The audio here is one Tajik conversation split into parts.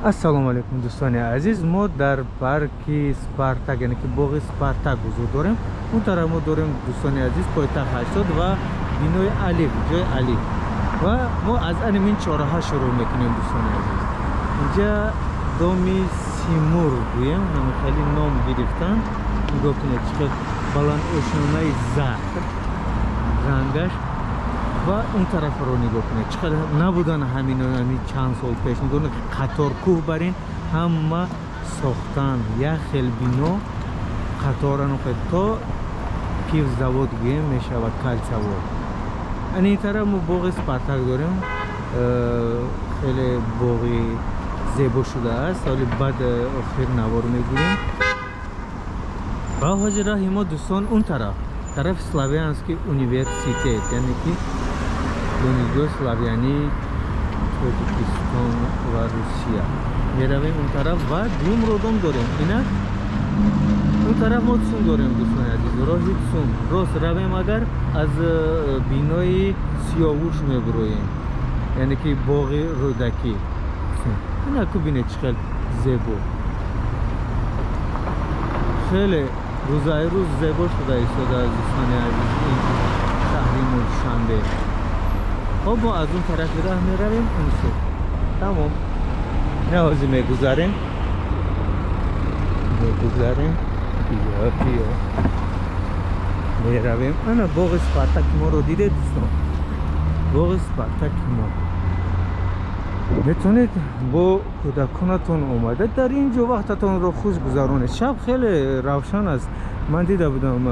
Ассалому алайкум, дӯстони азиз. Мо дар парки Спартак, яъне ки боғи Спартак ҳузур дорем. Он тараф мо дорем, дӯстони азиз, пойтахт 80 ва бинои Алиф, ҷои Алиф. Ва мо аз анамин чораҳа шурӯъ мекунем, дӯстони азиз. Инҷа доми Симур гӯем, ҳамин хеле ном гирифтан. Нигоҳ кунед, чӣ қадр баландошёнаи зард рангаш. Ва он тарафро нигоҳ кунед, чӣ қадр набудан ҳамин чанд сол пеш. Нигоҳ кунед, қатор кӯҳ бар ин ҳама сохтан, як хел бино қатора то пивзавод гӯем мешавад, кальцавод. Ани ин тараф мо боғи Спартак дорем. Хеле боғи зебо шудааст. Соли баъд охир навор мегирем. Ва ҳозир раҳи мо, дӯстон, он тараф, тарафи Славянский университет, яъне ки Донишгоҳи славянии Тоҷикистон ва Русия меравем он тараф. Ва дуюм родом дорем. Инак, он тараф мо ЦУМ дорем, дӯстони азиз, роҳи ЦУМ. Рост равем агар, аз бинои Сиёвуш мебуроем, яъне ки боғи Рӯдакӣ. Инаку бинед, чӣ хел зебо, хеле рӯзаи рӯз зебо шуда истодааст, дӯстони азиз, ин шаҳри мо Душанбе. Хоб, мо аз он тарафи раҳ меравем он сӯ. Тамом, ина ҳозир мегузарем, мегузарем, биё, биё, меравем. Ана боғи Спартаки моро дидед, дӯстон? Боғи Спартаки мо. Метавонед бо кӯдаконатон омада дар ин ҷо вақтатонро хуш гузаронед. Шаб хеле равшан аст, ман дида будам,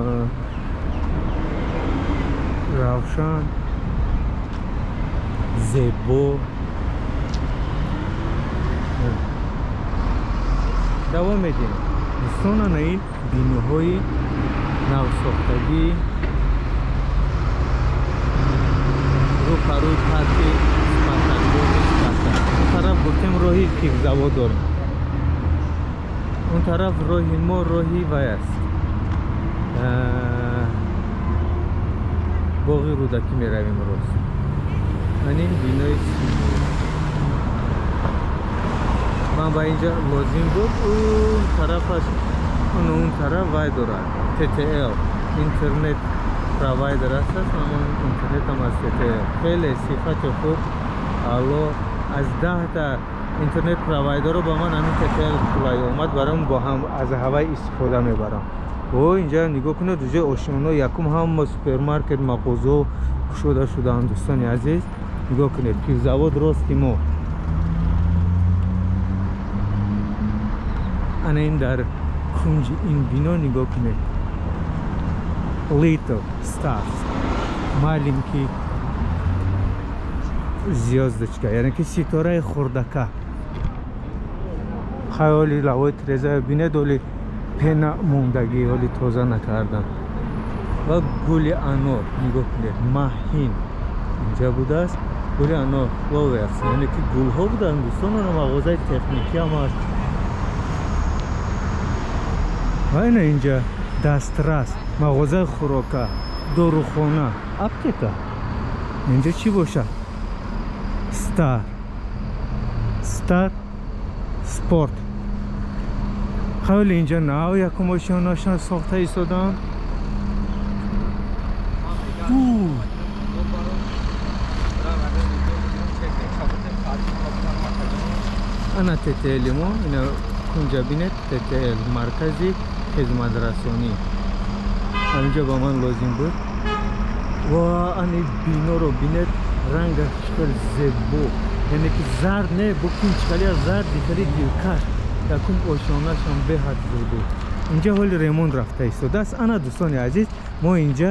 равшан, зебо. Давом медиҳем, дӯстон. Ана ин биноҳои навсохтагӣ рӯпарӯи парки Спартак, боғи Спартак. Он тараф гуфтем, роҳи пивзавод дорем. Он тараф роҳи мо роҳи вай аст, боғи Рӯдакӣ меравем рост. Ман ин бинои Симур ман ба инҷа лозим буд. Он тарафаш, он тараф вай дорад, ТТЛ интернет провайдер аст. Ҳамон интернетам аз ТТЛ, хеле сифати хуб, алло. Аз 10та интернет провайдерро ба ман ҳамин ТТЛ қулай омад барам, бо ҳам аз ҳавай истифода мебарам. О, инҷа нигоҳ кунед, уже ошёно якум, ҳама супермаркет, мағозао кушода шудаанд, дӯстони азиз. Нигоҳ кунед, пивзавод рости мо. Ана ин дар кунҷи ин бино, нигоҳ кунед, Little Stars, маленький звездочка, яъне ки ситораи хурдака. Хаёли лавои треза бинед, оли пена мондагӣ, оли тоза накардан. Ва гули анор нигоҳ кунед, маҳин инҷа будааст, гули анор, flowers, яъне ки гулҳо буданд, дӯстон. Ана мағозаи техникӣ ҳам аст. Ва ина инҷа дастрас, мағозаи хӯрока, дорухона, аптека. Инҷа чӣ бошад? Стар, Стар Спорт. Хеле инҷа нав якум ошёнашон сохта истоданд. Ана ТТЛ мо, ина кунҷа бинед, ТТЛ, маркази хизматрасонӣ. Ҳаминҷо ба ман лозим буд. Ва ани биноро бинед, рангаш чӣ хел зебо, яъне ки зард не, букин чӣ хеле зарди, хеле дилкаш. Якум ошёнашам беҳад зебо. Инҷа ҳоли ремонт рафта истодааст. Ана, дӯстони азиз, мо инҷа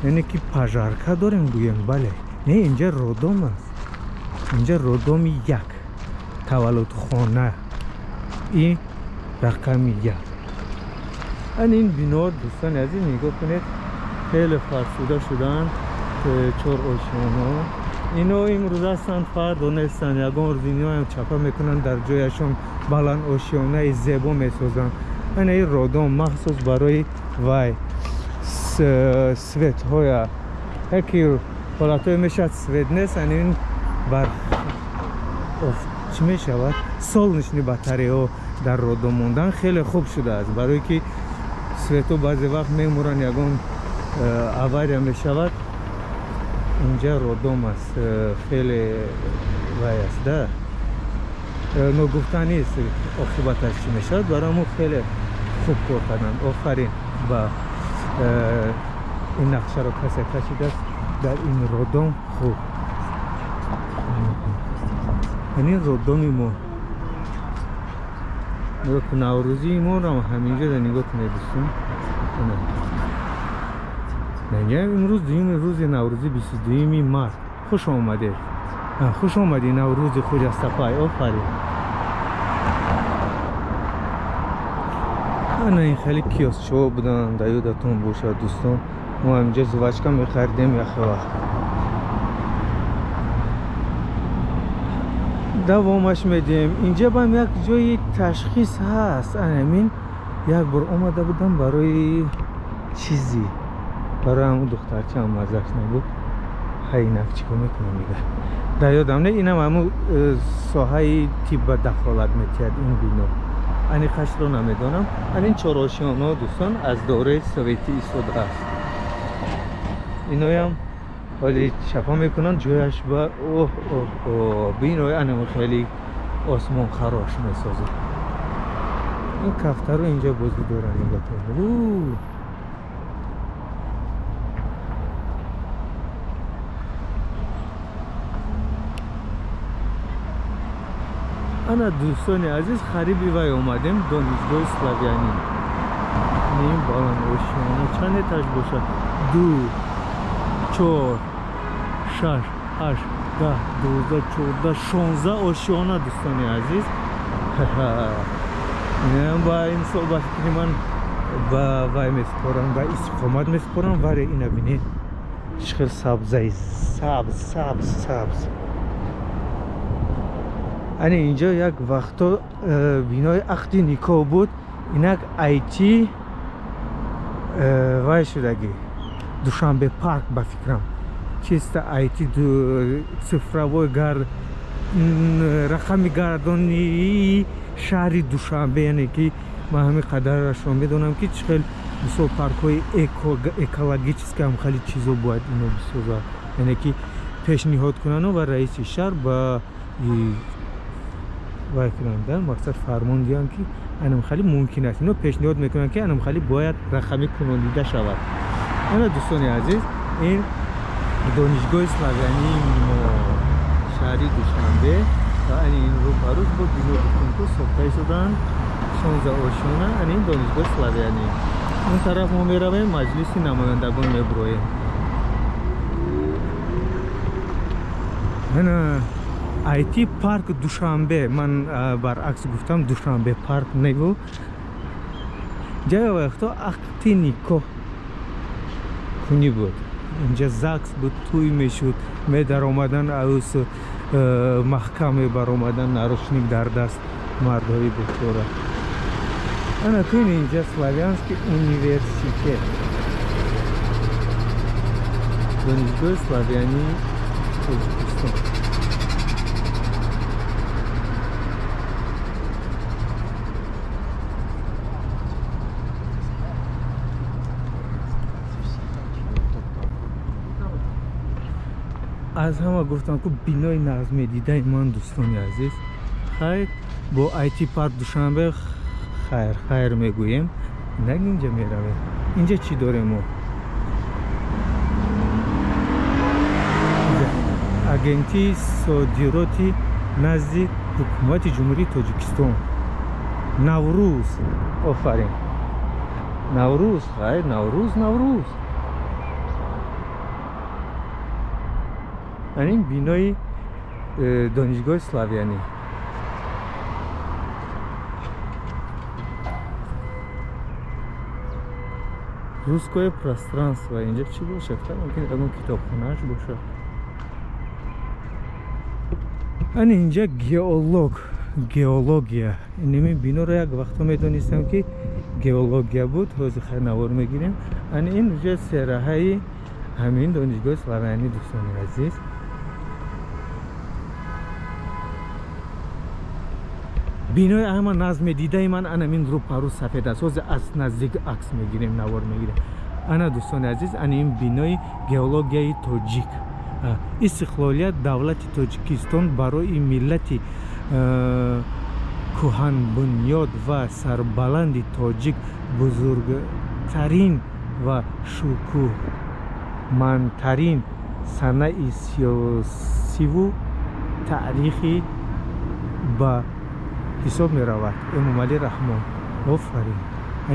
яъне ки пожарка дорем гӯем, бале, не, инҷа родом аст. Инҷа родоми як, таваллудхона и рақами як. Ан ин бино, дӯстони азиз, нигоҳ кунед, хеле фарсуда шудаанд, чор ошёно. Ино имрӯз ҳастанд, фардо нестанд. Ягон рӯз иноам чапа мекунанд, дар ҷояшон баланд ошёнаи зебо месозанд. Ана ин родом махсус барои вай светҳоя, яки ҳолатҳое мешавад, свет нест, ана ин бар Чӣ мешавад? Солнечный батареяҳо дар роддом мондан хеле хуб шудааст, барое ки светҳо баъзе вақт мемуранд, ягон авария мешавад. Инҷа роддом аст, хеле вай аст да, ногуфта нест оқибаташ чӣ мешавад. Барои мо хеле хуб кор карданд. Офарин ба ин нақшаро касе кашидааст дар ин роддом. Хуб, ин роддоми мо нигоҳ кун, наврӯзии моро ҳаминҷо да нигоҳ кунед, дӯстон. Имрӯз дуюми рӯзи наврӯзӣ, 22-юми март. Хуш омадед, хуш омадӣ, наврӯзи хуҷастапай. Офарин. Ана ин хеле киоскчаҳо буданд, дар ёдатон бошад, дӯстон. Мо ҳаминҷо жвачка мехаридем яхе вақт. Давомаш медиҳем. Инҷа бам як ҷои ташхис ҳаст. Анамин як бор омада будам барои чизи, барои ҳамун духтарчаам маззаш набуд. Ҳай, инак чӣ кор мекунам дига, дар ёдам не. Инам ҳамун соҳаи тибба дахолат метиҳад ин бино, аниқашро намедонам. Ан ин чорошиёно, дӯстон, аз давраи советӣ истодааст. Иноям ҳоли чапа мекунанд ҷояш ба оҳ оҳ оҳ, бинои анам хеле осмонхарош месозад. Ин кафтаро инҷа бозӣ доранд, нигоҳ кунед. Ана, дӯстони азиз, хариби вай омадем, донишгоҳи славянӣ. Ним баландошиёна чанд этаж бошад? Ду, чор, шаш, ҳашт, 10, 12, 14, 16 ошиёна, дӯстони азиз. Ба ин сол, ба фикри ман, ба вай месупорам, ба истиқомат месупорам. Вале ина бинед, чӣ хел сабзаи сабз, сабз, сабз. Ани инҷо як вақто бинои ақди никоҳ буд. Инак айти вай шудагӣ, Душанбе парк, ба фикрам, чиста айти цифровой гар рақами гардонии шаҳри Душанбе. Яъне ки ман ҳамин қадарашро медонам, ки чӣ хел мисол паркҳои экологический ҳам хеле чизо бояд ино бисозад, яъне ки пешниҳод кунану ва раиси шаҳр ба вай кунанд, мақсад фармон диҳанд, ки анам хеле мумкин аст. Ино пешниҳод мекунанд, ки анам хеле бояд рақамӣ кунонида шавад. Ана, дӯстони азиз, ин донишгоҳи славянии мо, шаҳри Душанбе, ва ани ин рӯбарӯш бо бино гуфтем, сохта шуданд, 16 ошёна. Ани ин донишгоҳи славянӣ. Он тараф мо меравем, маҷлиси намояндагон мебуроем. Ана айти парк Душанбе. Ман баръакс гуфтам, Душанбе парк негу. Ҷая вақто ақди никоҳ кунӣ буд инҷа, ЗАГС буд, тӯй мешуд, медаромадан, аус маҳкам мебаромадан, наручник дар даст, мардҳои бечора. Ана кун, инҷа Славянский университет, донишгоҳи славянии Тоҷикистон. Аз ҳама гуфтам ку, бинои нағзмедидаи ман, дӯстони азиз. Хайр, бо айти парк Душанбе хайр хайр мегӯем. Инак инҷа меравем. Инҷа чӣ дорем мо? Агентии содироти назди ҳукумати Ҷумҳурии Тоҷикистон. Наврӯз, офарин, Наврӯз, хайр, Наврӯз, Наврӯз. Ин бинои донишгоҳи славянӣ. Русское пространство. Инҷа чӣ бошад? Мумкин ягон китобхонааш бошад. Ани инҷа геолог, геология. Инами биноро як вақто медонистам, ки геология буд. Ҳозир хайр, навор мегирем. Ани ин уҷа сераҳаи ҳамин донишгоҳи славянӣ, дӯстони азиз. Бинои ҳама назме дидаи ман анамин рӯпарӯ сафед аст. Ҳозир аз наздик акс мегирем, навор мегирем. Ана дӯстони азиз, ана ин бинои геологияи тоҷик. Истиқлолият давлати Тоҷикистон барои миллати кӯҳанбунёд ва сарбаланди тоҷик бузургтарин ва шукӯҳмандтарин санаи сиёсиву таърихӣ ба ҳисоб меравад. Эмомалӣ Раҳмон. Офарин.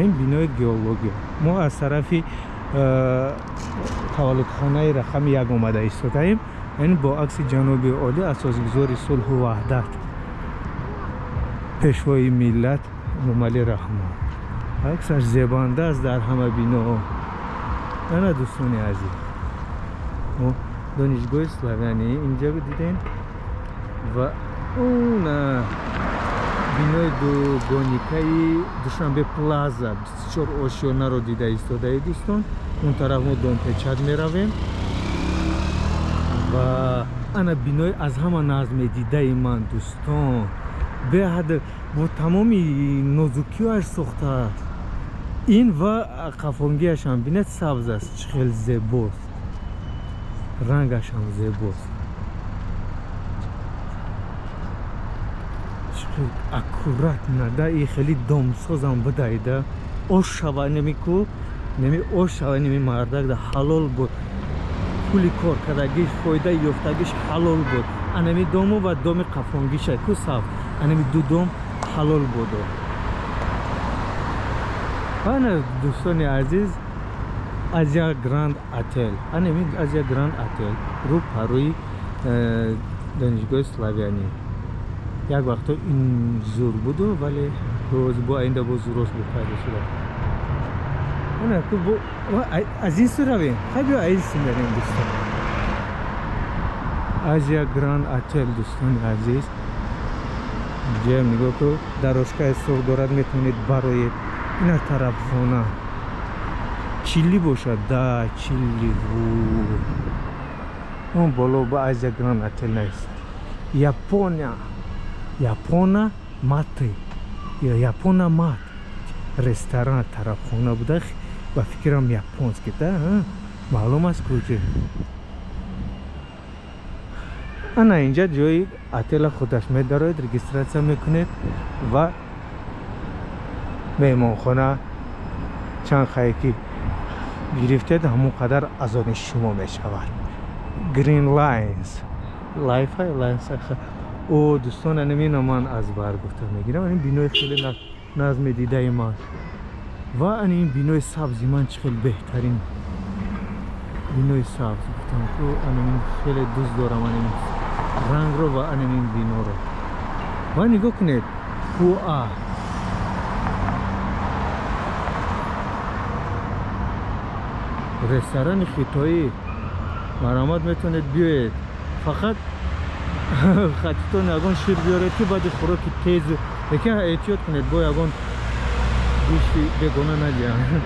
Ин бинои геология. Мо аз тарафи таваллудхонаи рақами 1 омада истодаем. Ин бо акси ҷаноби олӣ, асосгузори сулҳу ваҳдат, пешвои миллат Эмомалӣ Раҳмон. Аксаш зебанда аст дар ҳама биноҳо. Ана дӯстони азиз, мо донишгоҳи славянӣ инҷа дидем ва она бинои дугоникаи Душанбе Плаза 24 ошёнаро дида истодаи дӯстон. Он тараф мо Домпечат меравем ва ана бинои аз ҳама назмедидаи ман дӯстон, беҳад бо тамоми нозукиҳояш сохтааст. Ин ва қафонгиашам бинед, сабз аст, чӣ хел зебост, рангашам зебост, чӣ хел аккуратно да. И хеле домсозам будайда, ош шава немику неми ош шава неми мардак да ҳалол буд, пули кор кардагиш, фоидаи ёфтагиш ҳалол буд. Анами дому ва доми қафонгиша ку сабз, анами ду дом ҳалол буду. Ана дӯстони азиз, Азия Гранд Отел, анами Азия Гранд Отел рӯ парӯи донишгоҳи славянӣ. Як вақто ин зур буду, вале бо оинда бо зурош бо пайдо шуда. Ана ку бо аз ин су равем, хай биё аз ин су мерем дӯстон. Азия Гранд Отел дӯстони азиз, ҷоям нигоҳ ку, дорожкаи сурх дорад, метавонед бароед. Ина тарабхона чилли бошад, да чилли. Он боло ба Азия Гранд Отел нест. Япония, Япона маты, Япона мат ресторан тарабхона буда, ба фикрам японский да, маълум аст куҷо. Ана инҷа ҷои отела худаш, медароед, регистрация мекунед ва меҳмонхона чанд хае ки гирифтед, ҳамон қадар аз они шумо мешавад. Green Lines Life Lines. О дӯстон, анамина ман аз бар гуфта мегирам. Ин бинои хеле назме дидаи ман ва ани ин бинои сабзи ман чӣ хел беҳтарин бинои сабз гуфтам ку, анамин хеле дӯст дорам анамин рангро ва анамин биноро. Ва нигоҳ кунед, Хуа ресторани хитоӣ, марҳамат, метавонед биёед. Фақат хатитон ягон шир биёред, ки баъди хӯроки тез, лекин эҳтиёт кунед, бо ягон гӯшти бегона надиҳанд.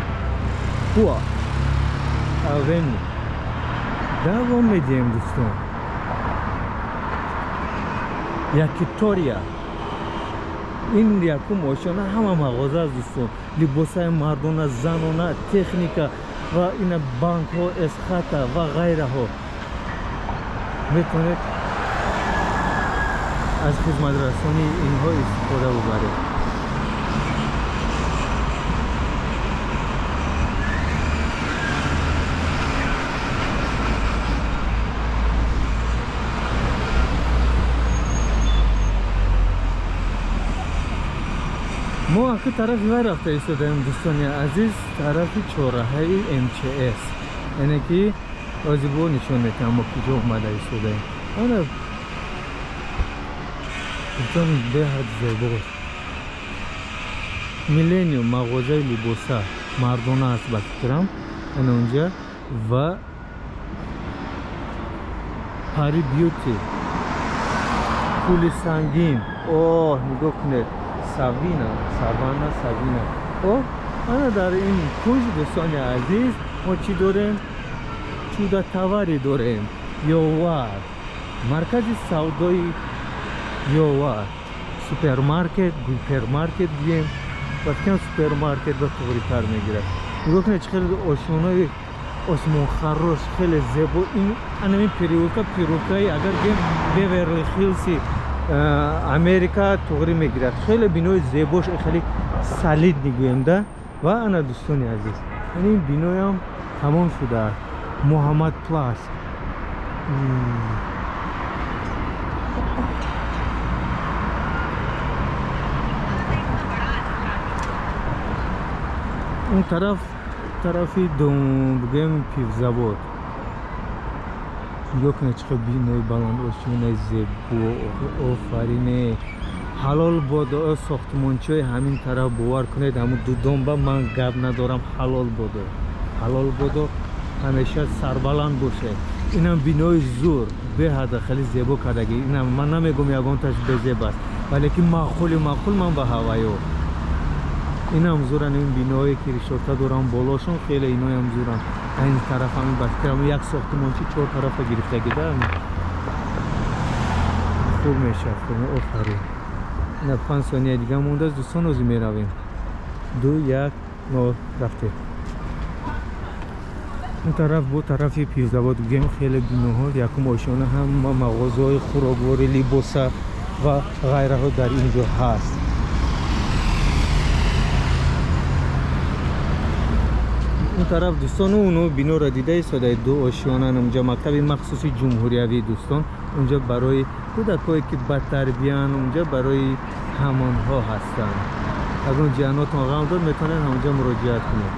Хуа Авеню. Давом медиҳем дӯстон. Якитория, ин якум ошёна, ҳама мағоза аст дӯстон, либосаи мардона, занона, техника ва ина банкҳо, эсхата ва ғайраҳо. Метавонед аз хизматрасонии инҳо истифода бубаред. Мо аки тарафи вай рафта истодаем дӯстони азиз, тарафи чорраҳаи МЧС, яъне ки ози бо нишон метиҳам мо куҷо омада истодаем. Ана дӯстон, беҳад зебост. Миллениум мағозаи либоса мардона аст ба фикрам, ана унҷа ва Пари Бьюти, пули сангин. Оҳ, нигоҳ кунед, Савина, Савана, Савина. О, ана дар ин куҷ дӯстони азиз мо чӣ дорем? Чуда товари дорем. Ёвар, маркази савдои Ёвар, Супермаркет, гипермаркет гӯем, ба фикрам супермаркет ба туғритар мегирад. Нигоҳ кунед, чӣ хеле ошёнаи осмонхарош, хеле зебо. Ин анамин переулка, переулкаи агар гӯем Беверли Хиллси Америка туғрӣ мегирад. Хеле бинои зебош, хеле солидный гӯем да. Ва ана дӯстони азиз, ин биноям тамом шудааст. Муҳаммад Плас. Он тараф тарафи бигӯем пивзавод. Нигоҳ кунед, чӣ хел бинои баланд, ошёнаи зебо, офарине. Ҳалол бодо сохтмончиҳои ҳамин тараф, бовар кунед, ҳамун дудонба ман гап надорам. Ҳалол бодо, ҳалол бодо, ҳамеша сарбаланд бошед. Инам бинои зур, беҳада хеле зебо кардагӣ. Инам ман намегӯм ягонташ безеб аст, валекин маъқули маъқул ман ба ҳаваё. Инам зуран, ин биноое ки решётка дорам болошон, хеле иноям зуран. Ин тараф ҳамин ба фикрам як сохтмончи чор тарафа гирифтагӣ да. Хуб мешавад, хуб, офарин. Ина 5 сония дига мондааст, дӯстон, озӣ меравем. 2, 1, 0, рафтем. Он тараф бо тарафи пивзавод гӯем, хеле биноҳо, якум ошёна, ҳама мағозаҳои хӯрокворӣ, либоса ва ғайраҳо дар ин ҷо ҳаст. Он тараф дӯстон, уно биноро дида истодаед, ду ошёнан. Унҷа мактаби махсуси ҷумҳуриявӣ дӯстон, унҷа барои кӯдакҳое ки бадтарбиянд, унҷа барои ҳамонҳо ҳастанд. Агар ҷиҳанотон ғам дод, метавонед ҳамонҷа муроҷиат кунед.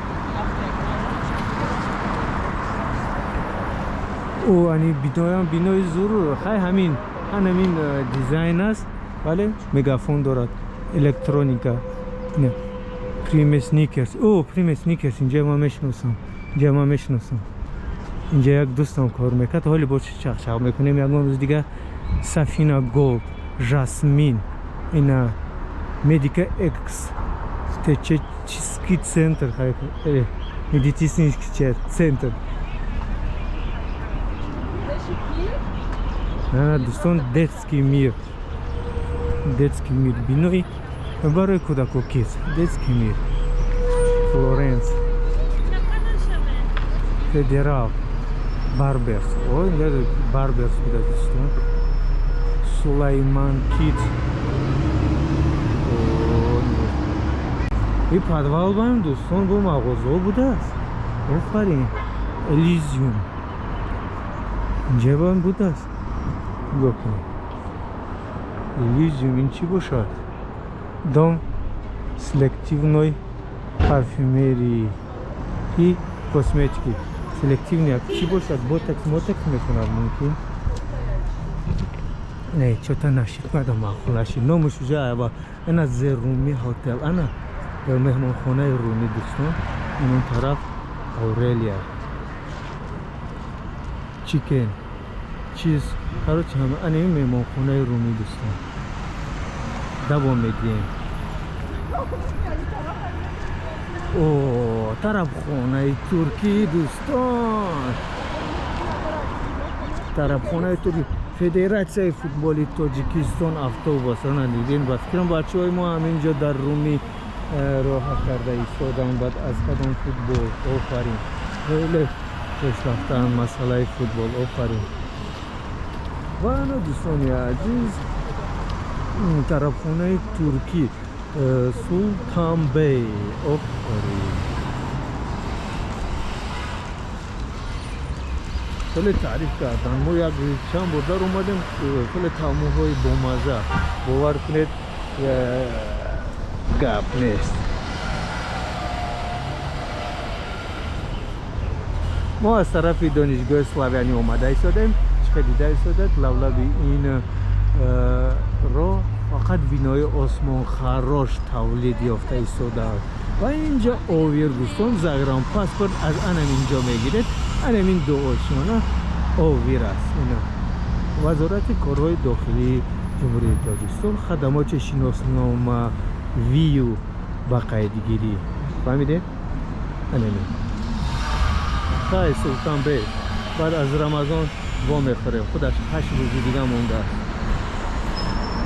О, ани биноям бинои зур, хай ҳамин ҳамин дизайн аст, вале мегафон дорад, электроника. Не, Приме Сникерс. О, Приме Сникерс, инҷа ман мешиносам. Инҷа ман мешиносам. Инҷа як дӯстам кор мекард. Ҳоли бо чӣ чақчақ мекунем ягон рӯз дига. Сафина Голд, Жасмин, ина Медика Экс, Течеческий центр, медицинский центр. Дӯстон, детский мир. Детский мир бинои барои кӯдако киз. Детский мир. Флоренс. Федерал. Барберс. О, инҷа Барберс буда дӯстон. Сулайман Кит. И подвал бам дӯстон бо мағозаҳо будааст. Офарин. Элизиум. Инҷа бам будааст. Нигоҳ кунед. Элизиум ин чӣ бошад? Дом селективной парфюмерии и косметики. Селективный чӣ бошад? Ботокс, мотокс мекунад мумкин? Не, чё-то нашид, мада маъқул нашид. Номаш уже ава. Ана Зе Руми хотел. Ана меҳмонхонаи Руми дӯстон. Ин тараф Аурелия. Чикен. Чиз, короче, ҳама ана ин меҳмонхонаи Руми дӯстон. Давом медиҳем. О, тарабхонаи туркӣ дӯстон. Тарабхонаи туркӣ. Федератсияи футболи Тоҷикистон автобус. Ана дидем, ба фикрам бачаҳои мо ҳамин ҷо дар Руми роҳат карда истоданд баъд аз кадом футбол. Офарин. Хеле пешрафтаанд масъалаи футбол. Офарин. Ва ана дӯстони азиз, тарабхонаи туркӣ Султанбей. Офарин. Хеле таъриф карданд. Мо як чанд бор дар омадем, хеле таъмуҳои бомазза. Бовар кунед, гап нест. Мо аз тарафи донишгоҳи славянӣ омада истодаем. Чӣ хел дида истодад, лавлаби ин роҳ фақат бинои осмонхарош тавлид ёфта истодааст. Ва инҷа овир дӯстон, загранпаспорт аз анам инҷо мегиред. Анам ин ду ошёна овир аст. Ина Вазорати корҳои дохилии Ҷумҳурии Тоҷикистон, хадамоти шиносномавию ба қайдгирӣ. Фаҳмидед? Анамин. Хай Султанбей, баъд аз Рамазон во мехӯрем. Худаш 8 рӯзи дига мондааст.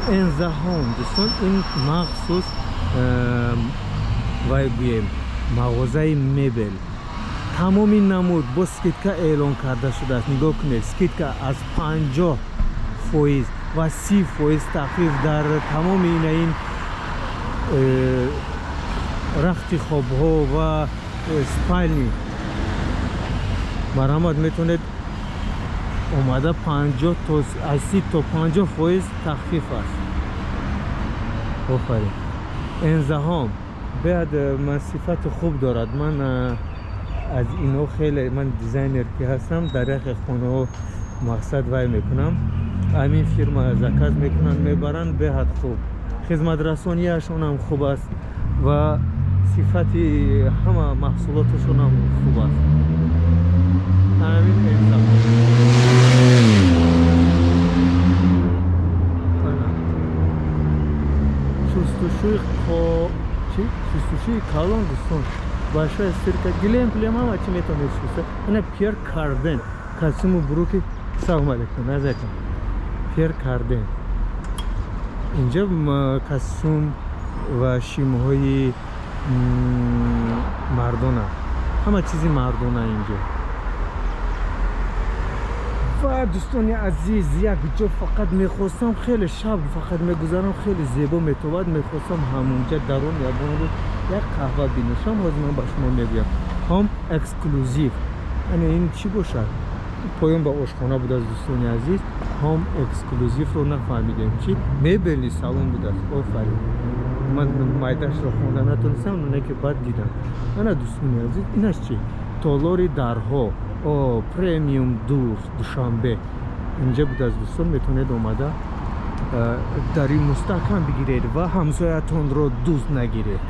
Энзаҳом дӯстон, ин махсус вай гӯем, мағозаи мебел, тамоми намуд бо скидка эълон карда шудааст. Нигоҳ кунед, скидка аз 50% ва 30% тахфиф дар тамоми ина ин рахти хобҳо ва спальни. Марҳамат, метавонед омада, 50 то аз 30 то 50% тахфиф аст. Офарин, Энзаҳом беҳад ман сифати хуб дорад. Ман аз инҳо хеле, ман дизайнер ки ҳастам, дар яхе хонаҳо мақсад вай мекунам, ҳамин фирма заказ мекунанд, мебаранд. Беҳад хуб, хизматрасонияшонам хуб аст ва сифати ҳама маҳсулоташонам хуб аст. Ҳамин Энзаҳом. Ана. Шустушӯи чи, шустушӯи калон, дӯстон, большая стирка, гилем, плем, ҳама чи метавонед шуста. Ана Пьер Карден, костюму брюки. Салом алейкум, назакам. Пьер Карден, инҷа костюм ва шимҳои мардона, ҳама чизи мардона инҷо. Ва дӯстони азиз, як ҷо фақат мехостам, хеле шаб фақат мегузарам, хеле зебо метобад, мехостам ҳамонҷа дарон ягон рӯз як қаҳва бинӯшам. Ҳозир ман ба шумо мегӯям. Ҳом Эксклюзив, ане ин чӣ бошад? Поён ба ошхона будааст, дӯстони азиз. Ҳом Эксклюзивро нафаҳмидем, чи мебельный салон будааст. Офарин, ман майдашро хонда натонистам, не ки баъд дидам. Ана, дӯстони азиз, инаш чи? Толори дарҳо, о Премиум Doors, Душанбе, инҷа будааст. Дӯстон, метавонед омада дари мустаҳкам бигиред ва ҳамсоятонро дӯст нагиред.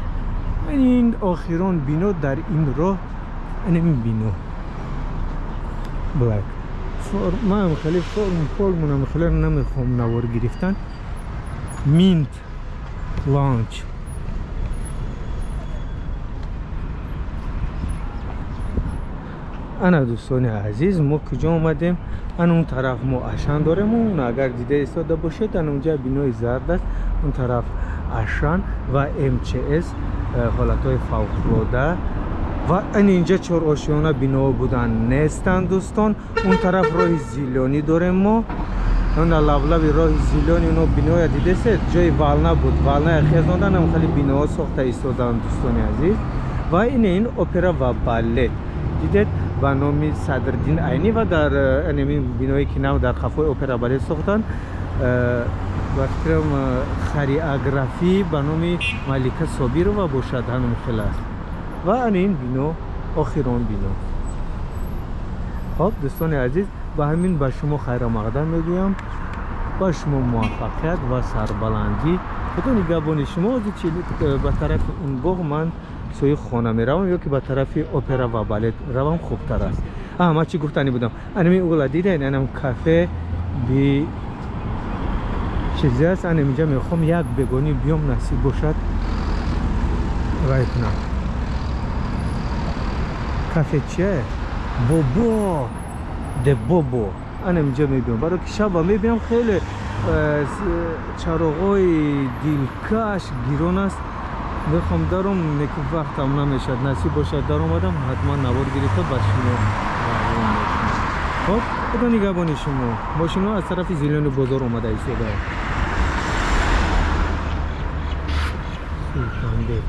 Ин охирон бино дар ин роҳ, ин бино Black. Ман хеле форм формунам хеле намехоҳам навор гирифтан. Mint Lounge. Ана, дӯстони азиз, мо куҷо омадем? Ана он тараф мо Ашан дорем. Он агар дида истода бошед, ана унҷа бинои зард аст, он тараф Ашан ва МЧС, ҳолатҳои фавқулода. Ва ин инҷа чорошёна биноҳо буданд, нестанд, дӯстон. Он тараф роҳи Зилёнӣ дорем мо. Она лаблаби роҳи Зилёни, оно биноя дидесед, ҷои волна буд, волная хезондан, ам хеле биноҳо сохта истоданд, дӯстони азиз. Ва ин опера ва балет дидед, ба номи Садриддин Айнӣ. Ва дар анамин биное ки нав дар қафои опера балет сохтанд, ба фикрам, хореографӣ ба номи Малика Собирова бошад, ҳанум хел аст. Ва ана ин бино охирон бино. Хоб, дӯстони азиз, ба ҳамин ба шумо хайрамақдам мегӯям, ба шумо муваффақият ва сарбаландӣ, худо нигаҳбони шумо. Ҳозир чи ба тарафи он боғ ман сӯи хона меравам ё ки ба тарафи опера ва балет равам хубтар аст? А ман чӣ гуфтанӣ будам? Анами угла дидед, анам кафе би чизе аст. Анам инҷа мехоҳам як бегонӣ биём, насиб бошад, вай кунам. Кафе чие? Бобо де Бобо. Анам инҷа мебиём, баро ки шаба мебинам, хеле чароғҳои дилкаш гирон аст. Мехоҳам даром, неки вақтам намешад. Насиб бошад, даромадам, ҳатман навор гирифта ба шумо равон мекунам. Хоб, худо нигаҳбони шумо. Мошиноҳо аз тарафи Зелёный бозор омада истодаанд. Султанбек.